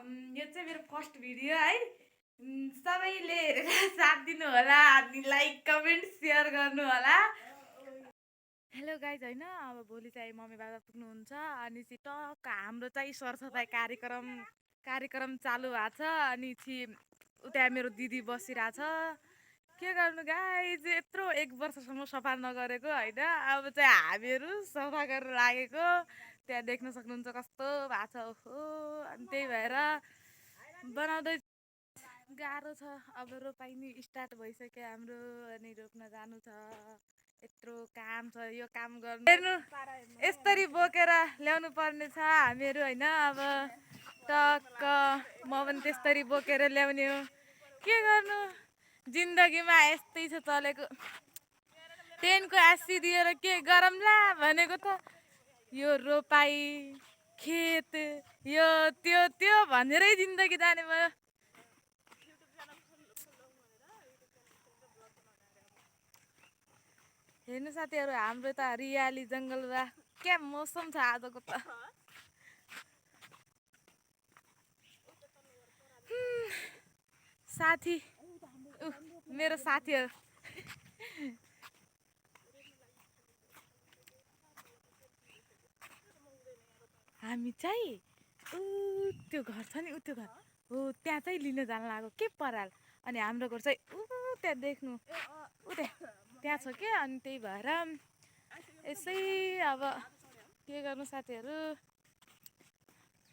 यो चाहिँ मेरो फर्स्ट भिडियो है। सबैले हेरेर साथ दिनु होला, अनि लाइक कमेन्ट सेयर गर्नु होला। हेलो गाइज होइन, अब भोलि चाहिँ मम्मी बाबा पुग्नुहुन्छ अनि चाहिँ टक्क हाम्रो चाहिँ सरसफाइ कार्यक्रम चालु भएको छ। अनि चाहिँ उता मेरो दिदी बसिरहेछ। के गर्नु गाइज, यत्रो 1 वर्षसम्म सफा नगरेको होइन, अब चाहिँ हामीहरू सफा गरेर लागेको। त्यहाँ देख्न सक्नुहुन्छ कस्तो भएको छ। ओहो, अनि त्यही भएर बनाउँदै गाह्रो छ। अब रोपाइ नि स्टार्ट भइसक्यो हाम्रो, अनि रोप्न जानु छ। यत्रो काम छ, यो काम गर्नु हेर्नु यसरी बोकेर ल्याउनु पर्ने छ हामीहरू होइन। अब टक्क म पनि त्यस्तरी बोकेर ल्याउने हो। के गर्नु, जिन्दगीमा यस्तै छ चलेको। 10 को एसी दिएर के गरमला भनेको त, यो रोपाई खेत यो त्यो भनेरै जिन्दगी जाने भयो। हेर्नु साथीहरू, हाम्रो त हरियाली जङ्गल बा, क्या मौसम छ आजको त। साथी मेरो साथीहरू हामी चाहिँ त्यो घर छ नि, त्यो घर हो, त्यहाँ चाहिँ लिन जान लाग्यो के पराल। अनि हाम्रो घर चाहिँ त्यहाँ देख्नु त्यहाँ छ क्या। अनि त्यही भएर यसै अब के गर्नु साथीहरू,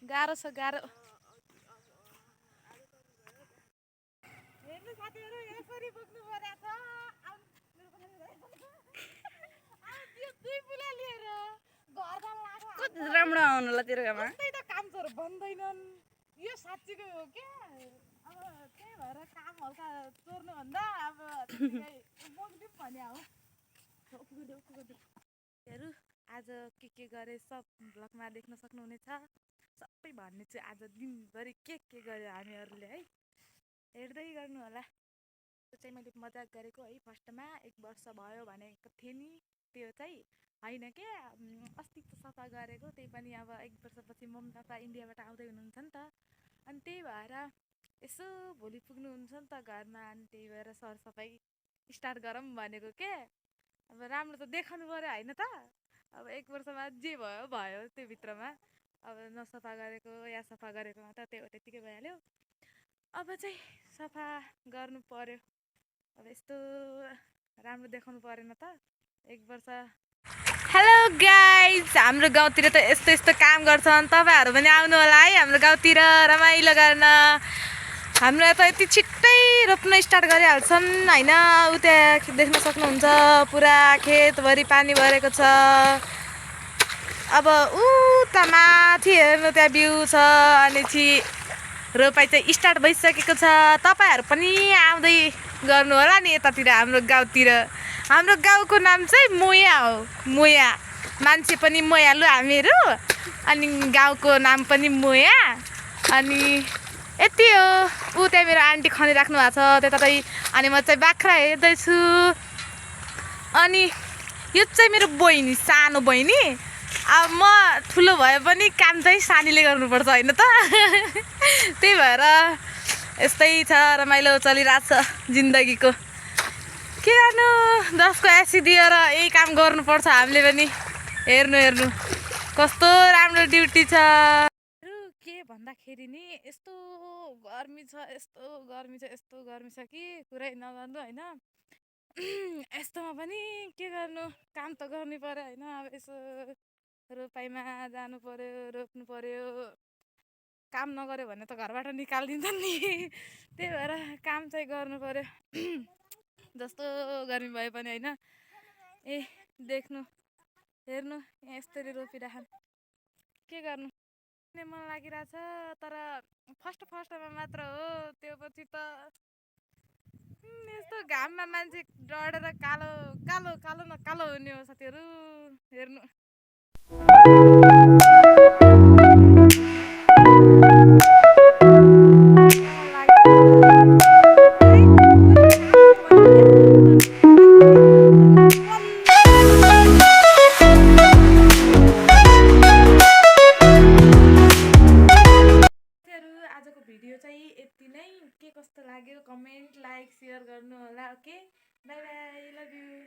गाह्रो छ गाह्रो। हेर्नु साथीहरू, यसरी बोक्नु परेको छ। कति राम्रो आउनुला तेरो घरमा। त्यही त काम चोर बन्दैनन्, यो साँच्चीको हो क्या। अब त्यही भएर काम हल्का चोर्नु भन्दा अब बोक्दिउँ भने हो। हेरु आज के गरे सब भ्लगमा देख्न सक्नुहुनेछ। सबै भन्ने चाहिँ आज दिनभरि के गरे हामीहरूले है, हेर्दै गर्नु होला। त्यो चाहिँ मैले मजाक गरेको है। फर्स्टमा 1 वर्ष भयो भनेको थिएँ नि, त्यो चाहिँ होइन क्या। अस्ति त सफा गरेको, त्यही पनि अब 1 वर्षपछि मम्मी पापा इन्डियाबाट आउँदै हुनुहुन्छ नि त। अनि त्यही भएर यसो भोलि पुग्नुहुन्छ नि त घरमा, अनि त्यही भएर सरसफाइ स्टार्ट गरौँ भनेको के। अब राम्रो त देखाउनु पऱ्यो होइन त। अब 1 वर्षमा जे भयो भयो, त्यो भित्रमा अब नसफा गरेको या सफा गरेकोमा त त्यतिकै भइहाल्यो। अब चाहिँ सफा गर्नु पर्यो। अब यस्तो राम्रो देखाउनु परेन त 1 वर्ष। हेलो गाइज, हाम्रो गाउँतिर त यस्तो काम गर्छन्। तपाईँहरू पनि आउनु होला है हाम्रो गाउँतिर रमाइलो गर्न। हाम्रो त यति छिट्टै रोप्न स्टार्ट गरिहाल्छन् होइन। उता देख्न सक्नुहुन्छ पुरा खेतभरि पानी भरेको छ। अब उता माथि हेर्नु त्यहाँ भ्यू छ। अनि चाहिँ रोपाइ चाहिँ स्टार्ट भइसकेको छ। तपाईँहरू पनि आउँदै गर्नु होला नि यतातिर हाम्रो गाउँतिर। हाम्रो गाउँको नाम चाहिँ मोया हो, मोया। मान्छे पनि मोयालु हामीहरू, अनि गाउँको नाम पनि मोया। अनि यति हो। त्यहाँ मेरो आन्टी खनिराख्नु भएको छ त्यतातै। अनि म चाहिँ बाख्रा हेर्दैछु। अनि यो चाहिँ मेरो बहिनी, सानो बहिनी। अब म ठुलो भए पनि काम चाहिँ सानीले गर्नुपर्छ होइन त। त्यही भएर यस्तै छ, रमाइलो चलिरहेछ जिन्दगीको। के गर्नु, 10 को एसी दिएर यही काम गर्नुपर्छ हामीले पनि। हेर्नु कस्तो राम्रो ड्युटी छ। के भन्दाखेरि नि यस्तो गर्मी छ कि कुरै नगर्नु होइन। यस्तोमा पनि के गर्नु, काम त गर्नै पर्यो होइन। अब यसो रोपाइमा जानु पर्यो, रोप्नु पर्यो। काम नगर्यो भने त घरबाट निकालिदिन्छन् नि। त्यही भएर काम चाहिँ गर्नु पर्यो जस्तो गर्मी भए पनि होइन। देख्नु हेर्नु, यहाँ यसरी रोपिराखन्। के गर्नु, मन लागिरहेछ। तर फर्स्टमा मात्र हो, त्यो पछि त यस्तो घाममा मान्छे डढेर कालो हुने हो साथीहरू। हेर्नु आज के कस्तो लाग्यो कमेन्ट लाइक सेयर गर्नु होला okay by by love you